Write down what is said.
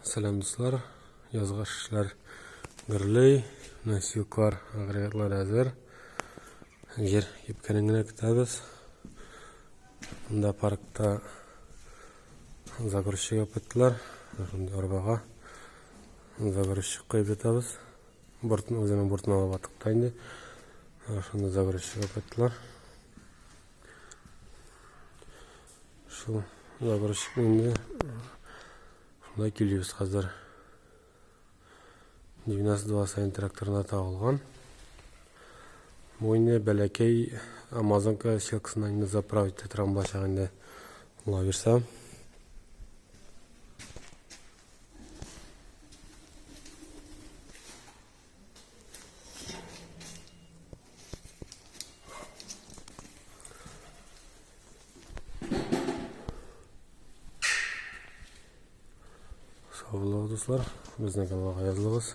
Сәлам дуслар. Язгы эшләр гөрли. Носилкалар, агрегатлар әзер. Җир кипкәнен генә көтәбез. Монда паркта загрузчик алып киттеләр. Шундый арбага загрузчик куеп ятабыз. Бортын үзенең бортын алып аттык та инде. Шунда загрузчик алып киттеләр. Шул загрузчик инде шунда килибез хәзер. 92 сайын тракторына тагылган. Бу инде бәләкәй Амазонка селкасына инде заправить итә торган булачак инде. Алла бирсә. Сау булыгыз, дуслар. Безнең каналга язылыгыз.